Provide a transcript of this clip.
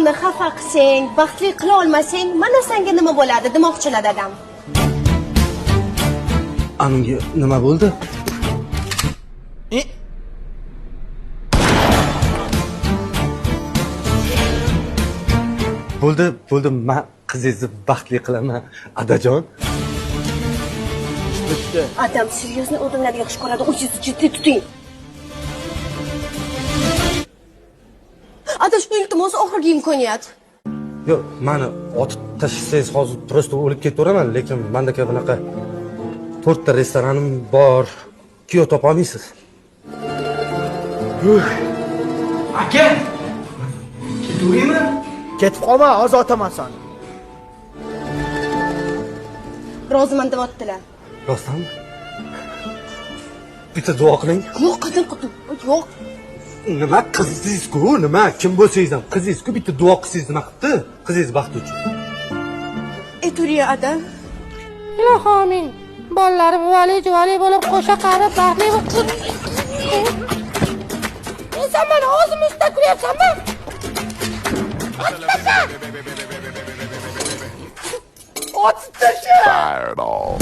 Qizingni xafa qilsang, baxtli qila olmasang, mana senga nima bo'ladi demoqchilar dadam. Anunga nima bo'ldi? Bo'ldi, bo'ldi, men qizingizni baxtli qilaman, adajon. Bitti. Adam серьезный odamlarni yaxshi ko'radi, o'zingizni jiddiy tuting. Adash, iltimos, oxirgi imkoniyat. Yo'q, mani otib tashlasangiz hozir просто o'lib ketaveraman, lekin mandaka bunaqa 4 ta restoranim bor. Kuyov topa olmaysiz. Aka! Ketaveraymi? Ketib qolma, hozir otaman seni. Roziman deyaptilar. Rostdanmi? Bitta duo qiling. Yo'q, qadam qadam. Yo'q. Nima qizingiz-ku, nima? Kim bo'lsangiz ham qizingiz-ku, bitta duo qilsangiz nima qilibdi? Qizingiz baxti uchun. Eturiya ada. Ilohi omin. Bolalari buvali juvali bo'lib qo'sha qarib baxtli bo'lib. Sen mani o'zim ustidan kulyapsanmi? Otib tasha! Otib tasha! Fireball.